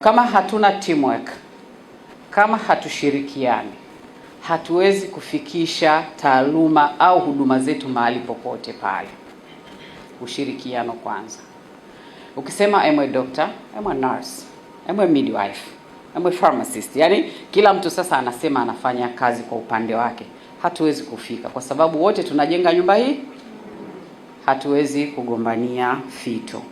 Kama hatuna teamwork, kama hatushirikiani, hatuwezi kufikisha taaluma au huduma zetu mahali popote pale. Ushirikiano kwanza. Ukisema I'm a doctor, I'm a nurse, I'm a midwife, I'm a pharmacist, yaani kila mtu sasa anasema anafanya kazi kwa upande wake, hatuwezi kufika kwa sababu wote tunajenga nyumba hii, hatuwezi kugombania fito.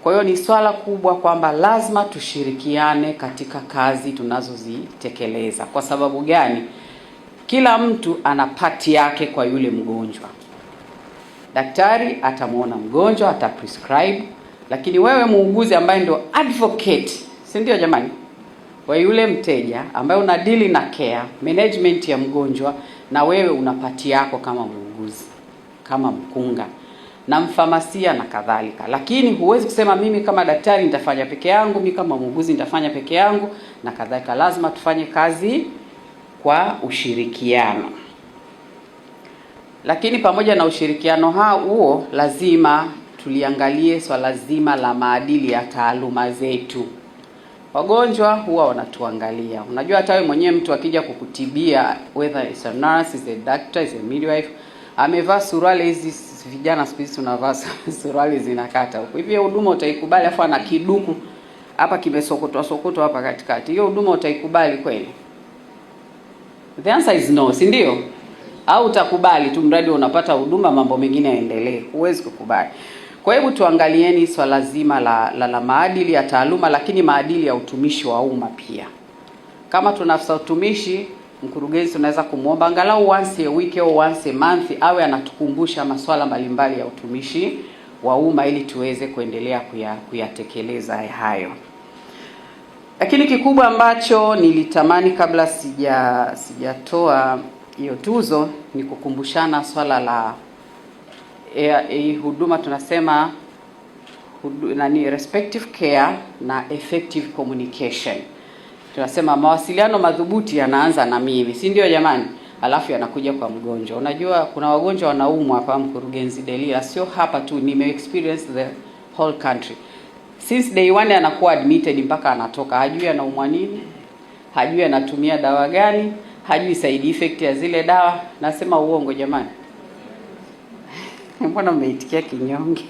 Kwa hiyo ni swala kubwa kwamba lazima tushirikiane katika kazi tunazozitekeleza. Kwa sababu gani? Kila mtu ana part yake kwa yule mgonjwa. Daktari atamwona mgonjwa, ata prescribe, lakini wewe muuguzi ambaye ndio advocate, si ndio jamani, wa yule mteja ambaye una deal na care management ya mgonjwa, na wewe una part yako kama muuguzi, kama mkunga na mfamasia na kadhalika. Lakini huwezi kusema mimi kama daktari nitafanya peke yangu, mimi kama muuguzi nitafanya peke yangu na kadhalika. Lazima tufanye kazi kwa ushirikiano. Lakini pamoja na ushirikiano huo, lazima tuliangalie swala zima la maadili ya taaluma zetu. Wagonjwa huwa wanatuangalia. Unajua hata wewe mwenyewe mtu akija kukutibia, whether it's a nurse, is a doctor, is a midwife, amevaa suruali hizi, vijana siku hizi tunavaa suruali zinakata huko hivi, huduma utaikubali? Afu ana kiduku hapa kimesokotwa sokotwa hapa katikati, hiyo huduma utaikubali kweli? The answer is no, si ndio? Au utakubali tu mradi unapata huduma, mambo mengine yaendelee? Huwezi kukubali. Kwa hiyo tuangalieni swala zima la maadili ya taaluma, lakini maadili ya utumishi wa umma pia. Kama tuna afisa utumishi, mkurugenzi tunaweza kumwomba angalau once a week au once a month awe anatukumbusha masuala mbalimbali ya utumishi wa umma ili tuweze kuendelea kuyatekeleza hayo. Lakini kikubwa ambacho nilitamani kabla sijatoa hiyo tuzo ni kukumbushana swala la huduma tunasema nani, respective care na effective communication. Tunasema mawasiliano madhubuti yanaanza na mimi, si ndio jamani? Alafu yanakuja kwa mgonjwa. Unajua kuna wagonjwa wanaumwa hapa, mkurugenzi Delila, sio hapa tu, nime experience the whole country. Since day one anakuwa admitted mpaka anatoka, hajui anaumwa nini, hajui anatumia dawa gani, hajui side effect ya zile dawa. Nasema uongo jamani? Mbona mmeitikia kinyonge?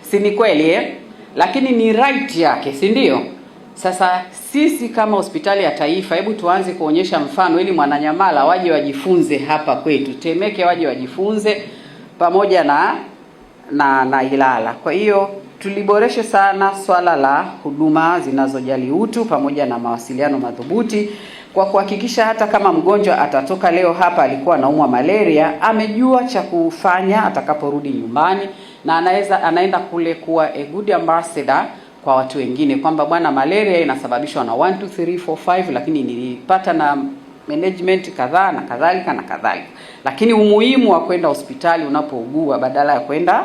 Si ni kweli eh? Lakini ni right yake, si ndio? Sasa sisi kama hospitali ya taifa, hebu tuanze kuonyesha mfano ili Mwananyamala waje wajifunze hapa kwetu, Temeke waje wajifunze pamoja na Ilala. Kwa hiyo tuliboreshe sana swala la huduma zinazojali utu pamoja na mawasiliano madhubuti kwa kuhakikisha hata kama mgonjwa atatoka leo hapa alikuwa anaumwa malaria, amejua cha kufanya atakaporudi nyumbani, na anaweza anaenda kule kuwa a good ambassador kwa watu wengine kwamba bwana, malaria inasababishwa na 1 2 3 4 5, lakini nilipata na management kadhaa na kadhalika na kadhalika. Lakini umuhimu wa kwenda hospitali unapougua badala ya kwenda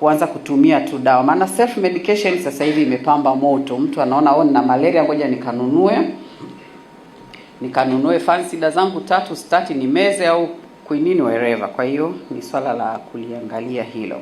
kuanza kutumia tu dawa, maana self medication sasa hivi imepamba moto. Mtu anaona, oh, nina malaria, ngoja nikanunue Fansidar zangu tatu start nimeze au quinine wherever. Kwa hiyo ni swala la kuliangalia hilo.